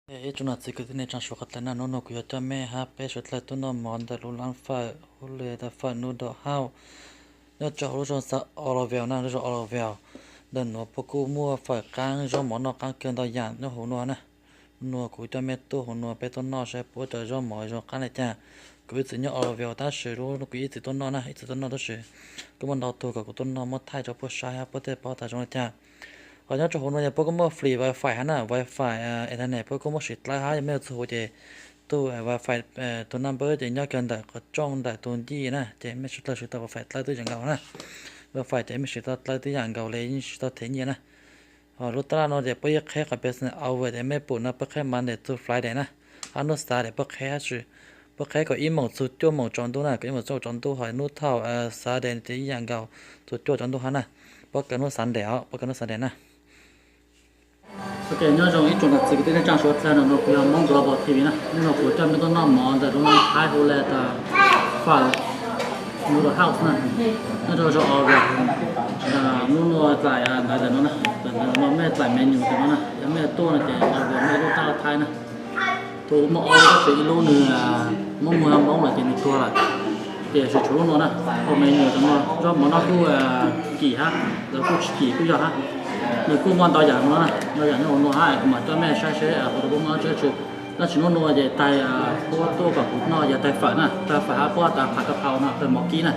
Ib tsoom niam txiv kwv tij neej tsaa sawv daws qhov tais na, hnub no kuv yuav coj mej hab peb suav dlawg tuaj noj mov ntawm lub laab fawm hu le tas fawm Noodle House nyob rau hauv lub zog Olive na, lub zog Olive. Ntawm nuav puab kuj muaj fawm qaab, zaub mov noj qaab kawg ntau yaam nyob huv nuav na. Hnub nuav kuv coj mej tuaj huv nuav peb tuaj noj saib puab cov zaub mov zoo qaab le caag. Kuv ib txwm nyob Olive tab sis lub kuv ib txwm tuaj noj na, ib txwm tuaj noj tab sis kuj muaj ntau tug kom kuv tuaj noj muab thaij rau puab saib hab puab thiaj paub tas zoo le caag. Hos nyob rau huv nuav yog puab kuj muaj free wifi na, wifi, internet puab kuj muab siv dlawb hab yog mej yuav txug huv ces tu wifi, tus number ces nyob kawg ntawm qhov rooj ntawm tus ncig na, ces mej suav dlawg siv tau wifi dlawb tib yam nkaus na. Wifi ces mej siv tau dlawb tib yam nkaus le, yeej siv tau them nyiaj na. Hos lub tab laj nuav ces puab yeej qheb qhov business hour ces mej pum no puab qheb Monday txug Friday na, hab nub Saturday puab qheb hab tsi, puab qheb kaum ib moos txug cuaj moos tsaus ntuj na, kaum ib moos txug cuaj moos tsaus ntuj, hos nub thaum Saturday ces ib yam nkaus txug cuaj tsaus ntuj hab na. Puab kaw nub Sunday os, puab kaw nub Sunday na. Ok, nyob zoo ib tsoom niam txiv kwv tij neej tsaa sawv dlawg, no kuv yog Hmoob Global T V na. Hnub no kuv coj mej tuaj noj mov ntawm lub laab thaib hu le tas fawm Noodle House na, nyob rau zog Olive. Hnub nuav txais ntawv ntawm no na, ntawm no mej txais menu ntawm no na, yog mej tuaj no ces Olive mej lub tab laj thaib na. Tus muaj ob lub tab sis ib lub nwg muab muag Hmoob lawm ces nwg tuag lawm. Ces tsuas tshuav lub nuav na, hu menu ntawm no, zaub mov noj kuj kim hab, lawv kuj tsis kim kuj yog hab. Nws kuj muaj ntau yam no na, ntau yam nyob huv nuav hab, kuv mam coj mej saib seb puab muaj dab tsi. Tab sis hnub nuav ces taig puab tuaj kom kuv noj yog taig fawm na, taig fawm hab puab tas phav ka phau no, taig mov kib na.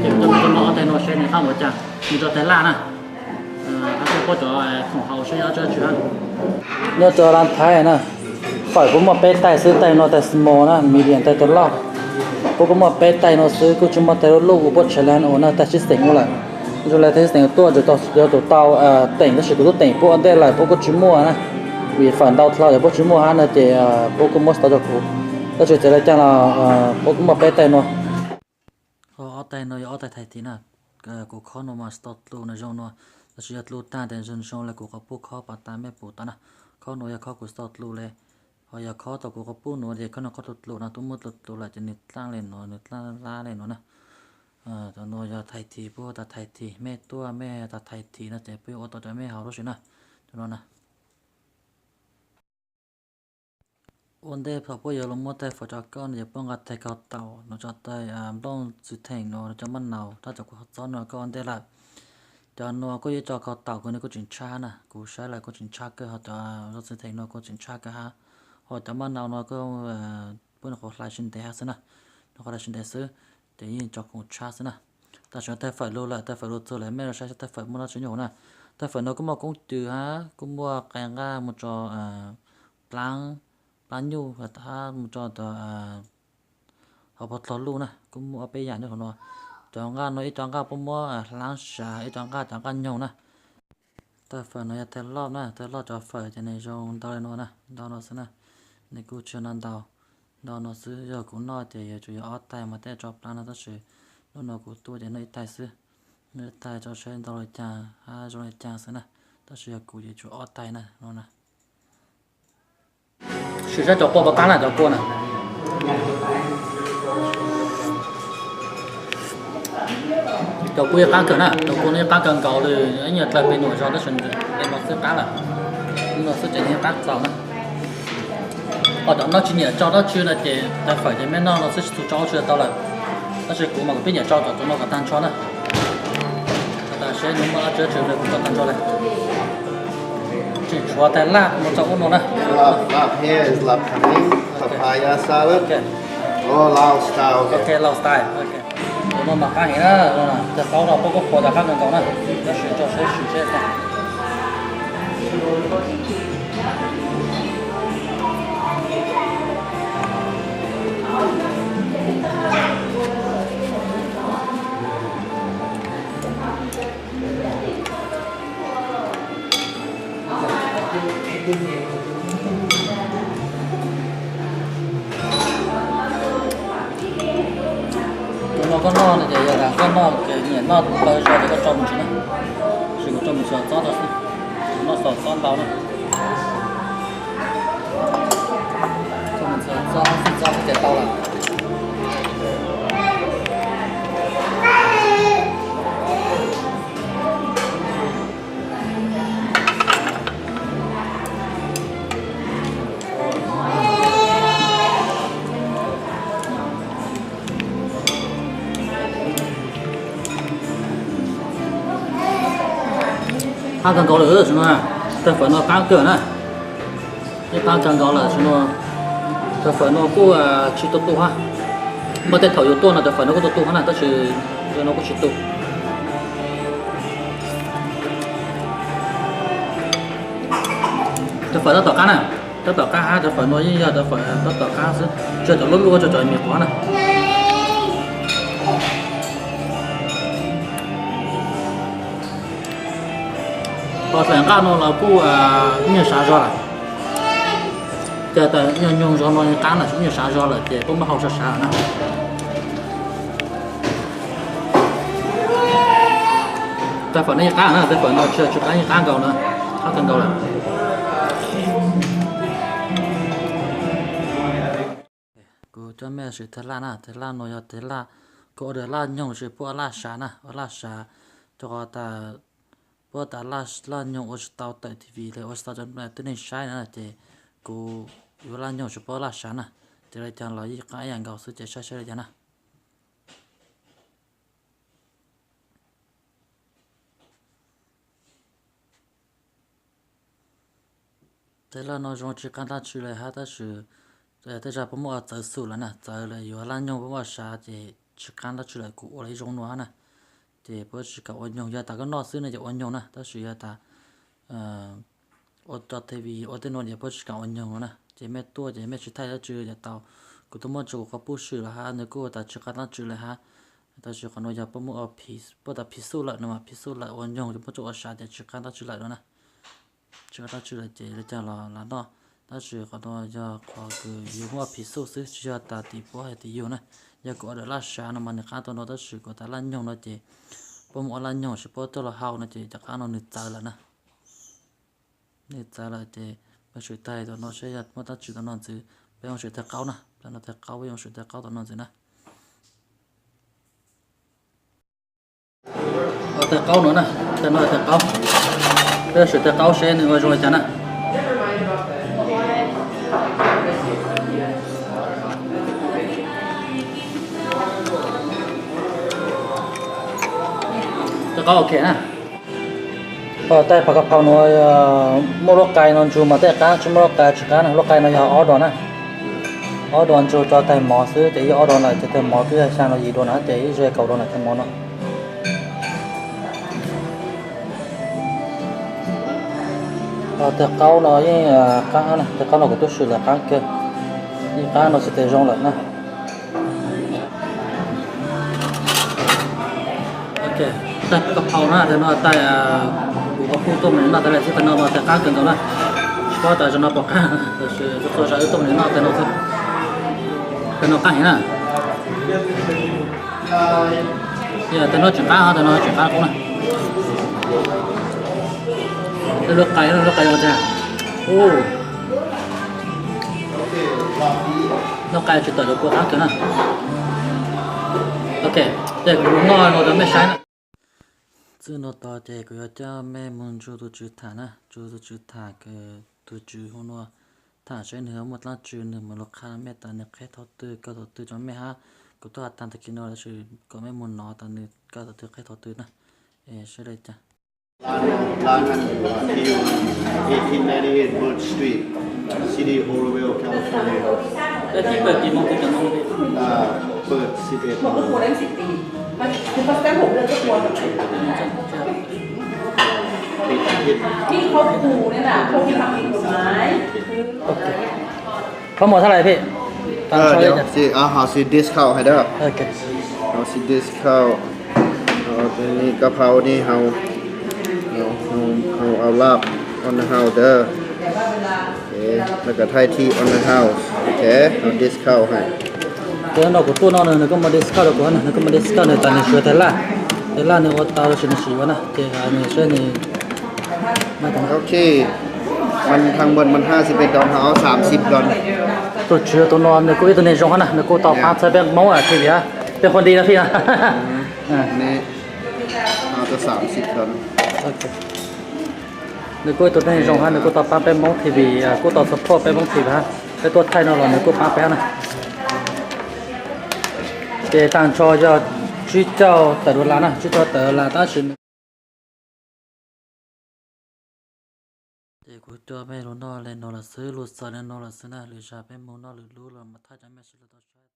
Ces kuv coj mej tuaj noj ob taig nuav seb nwg qab ua caag, nwg rau taig laj na. Hab puab cov khoom hau seb yog dab tsi hab. Nyob rau laab thaib na, fawm puab muaj peb taig xwb, taig nuav taig small na, medium taig tus loj. Puab kuj muaj peb taig nuav xwb, kuj tsi muaj taig luj luj ua puab tshee le ua na, taig sib xeem ua lawm. Zoo le taig sib xeem tuaj tsuas yog tus tau teem, tab sis kuv tub teem puab ua ntej lawm puab kuj tsi muaj na, vim fawm ntau dlhau ces puab tsi muaj hab no ces puab kuj muab tau rau kuv. Tab sis txawm le caag los puab kuj muaj peb taig nuav. Ob taig nuav yog ob taig thais tis na, kuv khob nuav mas tsis tau dlua na, zoo nuav, tab sis yog dlua taag tes zoo zoo le kuv quas puj khob pas tas mej pum tau na. Khob nuav yog khob kuv tsis tau dlua le, hos yog khob tau kuv quas puj nuav ces khob nuav khob dlua dlua no, tub muab dlua dlua lawm ces nwg dlaaj le nuav, nwg dlaaj lab le nuav na. Cov nuav yog thais tis, puab hu tas thais tis, mej tuaj mej tas thais tis no ces puab yuav ua tau rau mej haus lub sij na. Cov nuav na. Ua ntej thaum puab yuav lug muab taig fawm rau koj no ces puab nqa taig kaug taum, nov tso taig nplooj txwv theem, nov cov maj naus, rab cov kua txob no koj ua ntej lawm. Cov nuav kuj yuav tso kaug taum, kuv nws kuj tseem tshab na, kuv saib lawm kuj tseem tshab kawg, hos cov txwv theem no kuj tseem tshab kawg hab. Hos cov maj naus no kuj puab nyuam qhuav hlais tsis ntev hab xwb na, nyuam qhuav hlais tsis ntev xwb, ces yeej tso khoom tshab xwb na. Tam sim no taig fawm lug lawm, taig fawm lug txug lawm, mej los saib seb taig fawm muaj dab tsi nyob huv na. Taig fawm no kuj muaj koob tw hab, kuj muaj qee nqaj mus tso plaab, plaab nyuj hab mus tso hauv pog dlog luj na, kuj muaj ob peb yam nyob huv no. Cov nqaj no ib co nqaj puab muab hlaab sav, ib co nqaj cov nqaj nyoog na. Taig fawm no yog taig loj na, taig loj cov fawm ces nws zoo ntau le no na, ntau no xwb na. Nws kuj tsis yog ntau, ntau no xwb, yog kuv noj ces yuav tsum yog ob taig mas tej tso plaab no, tab sis hnub no kuv tuaj ces noj ib taig xwb. Noj ib taig tso saib ntau le caag hab zoo le caag xwb na, tab sis yog kuv ces tsum ob taig na no na. Sim saib cov kua puas qab na, cov kua na. Cov kua yeej qab kawg na, cov kua no yeej qab kawg nkaus li, ib nyuag dlawg pem nuam zog tab sis pem no xwb qab lawm. Pem no xwb ces yeej qab txaus na. Ho cov noj tsis nyiam tso dab tsi no ces taig fawm ces mej noj no xwb, tsis txug tso dab tsi tau lawm. Tab sis kuv mas kuv pib nyiam tso cov no kom tag nrho na. Has tas seb nws muaj dab tsi dab tsi kuv tso tag nrho le. Tseem tshuav taig laj mus tso ub no na. Laj pem, laj pem, papaya salad. Lao style. Lao style. Cov no mas qab heev na, cov taub no puab kuj qhuav cov qab kawg nkaus na, tab sis tso saib sim seb. Tus no koj noj no ces yog tas koj noj ces nyiam noj plaws zog ces koj tso mus ntsis na. Tab sis kuv tso mus ntsis txob rau xwb, kuv noj txog txob ntau na. Tso mus ntsis txob xwb, txob xwb ces tau lawm. Qab kawg nkaus lawm, tam sim no cov fawm no qab kawg na. Yeej qab kawg nkaus lawm, tam sim no cov fawm no kuj tsis tu tu hab. Muaj tej thaum yuav tuaj no cov fawm no kuj tu tu hab na, tab sis cov no kuj tsis tu. Cov fawm tab tom qab na, tab tom qab hab, cov fawm no yeej yog cov fawm tab tom qab xwb, tsis yog cov lub luj, tsis yog cov me qhuav na. Qhov hlais nqaj no los kuj ib nyuag sav zog lawm. Cas tas ib nyuag nyoog zog no qab na, ib nyuag sav zog lawm ces puab muab hau sav sav lawm na. Cov fawm no yeej qab na, cov fawm no tsis, tsis qab, yeej qab nkaus na, qab kawg nkaus lawm. Kuv coj mej sim thaij laj na, thaij laj no yog thaij laj, kuv ua laj nyoog tsis, puab ua laj sav na, ua laj sav, rau qhov tas puab tas laj nyoog ua tsis tau tawm T V los ua tsis tau cov tib neeg saib na, ces kuv yuav laj nyoog tsis, puab ua laj sav na, ces li cas los yeej qab ib yam nkaus xwb ces saib saib li cas na. Thaij laj no zoo tsis qab dab tsi li hab, tab sis tej zag puab muab ua txawv xum lawm na, txawv lawm yuav laj nyoog puab muab ua sav ces tsis qab dab tsi lawm, kuv ua lawm ib zoo no na. Ces puab tsis kam ua nyoog, yog tas koj noj xwb no ces ua nyoog na, tab sis yog tas ua rau T V ua tej no ces puab tsis kam ua nyoog no na. Ces mej tuaj ces mej tsis thaij dab tsi ces tau, kuv twb muab tso kuv qhov pub swm lawm hab, nws kuj tas tsis qab dab tsi li hab. Tab sis qhov no yog puab muab ua, puab tas phiv xub lawm no mas, phiv xub lawm ua nyoog ces muab tso ua sav ces tsis qab dab tsi lawm no na. Tsis qab dab tsi lawm ces li cas los lam noj, tab sis qhov no yog qhov kws yug muab phiv xub xwb, tsis yog tas tim puab hais tim yug na. Yog kuv ua laj sav no mas nws qab tau no, tab sis kuv tas laj nyoog no ces puab muab ua laj nyoog tsis, puab tuaj los hau no ces cov qab no nws txawv lawm na. Nws txawv lawm ces peb sim thaij tom no saib yog muaj dab tsi tom no ntxiv, peb yuav sim thaij qaub na, tom no thaij qaub, peb yuav sim thaij qaub tom no ntxiv na. Thaij qaub no na, thaij no thaij qaub, peb sim thaij qaub seb nws ua zoo li cas na. Thaij qaub ok na. Thaij phav kav phau no muaj lub qai no ntsug mas tej qab, tsis muaj lub qai tsis qab na. Lub qai no yog ob dos na, ob dos ntsug tso tag mov xwb ces ib ob dos lawm ces tag mov twb yog xya los yim dos na ces ib zaug kaum dos lawm tag mov no. Thaij qaub no yeej qab na, thaij qaub no kuv tub swm lawm qab kawg, yeej qab no xwb ces zoo lawm na. Thaij kav phau na, thaij no thaij kuv qhov pub tuaj mam li noj tas li xwb, thaij no mas thaij qab kawg nkaus na. Tsis paub tas zaum no puas qab, tab sis txhua zaus wb tuaj mam li noj thaij no xwb. Thaij no qab heev na. Thaij no tsis qab, thaij no tsis qab qub na. Lub qai, lub qai ua cas, lub qai tsis tawm rau kua qab kawg na. Ok, ces kuv noj no rau mej saib na. Txij no tod ces kuv yuav coj mej mus nrug tus tswv tham na, nrug tus tswv tham, tus tswv hu nua, tham saib nws muaj dlaab tsi, nws mus lug qha mej tas nws qheb thaum twg, kawg thaum twg rau mej hab. Kuv tuaj has tag tag kis no tab sis kom mej mus nov tas nws kawg thaum twg qheb thaum twg na. Es saib li cas. Eighteen ninety-eight Bird Street, City Oroville, California. เปิดสิบเอ็ดโมง นี่เขาขู่เนี่ยนะ พวกที่ทำผิดกฎหมาย เขาหมดเท่าไหร่พี่ ตาม เออ ซอย เดี๋ยว จ้ะ สิ เอา เอาสิ discount ให้เด้อ โอเค เอาสิ discount เอาตัวนี้กะเพรานี่เอา เอา เอา เอาลาบ on the house เด้อ โอเค แล้วก็ไทย tea on the house โอเค เอา discount ให้ Tus no kuv tuaj no nws kuj muaj discount rau kuv na, nws kuj muaj discount nws tas nws tsis ua tag laj, tag laj nws ua tau tab sis nws tsis yuav na, ces nws saib nws Ok, มันทั้งหมดมันห้าสิบเอ็ดดอล เอาสามสิบดอล Tus tswv tus no nws kuj ib tug neeg zoo hab na, nws kuj tau paab txhawb peb Moob TV hab, peb qhuab nti no fij na. Nws kuj ib tug neeg zoo hab, nws kuj tau paab peb Moob TV, kuj tau support peb Moob TV hab, peb tuaj thaij no los nws kuj paab peb na. Ces taag nrho yog tsib caug tawm dollar na, tsib caug tawm dollar tab sis nws Ces kuv coj mej lug noj le nuav lawm xwb, lug xaws le nuav lawm xwb na. Lwm zag peb moog noj lwm lub los mas thaij rua mej sawv daws tau saib.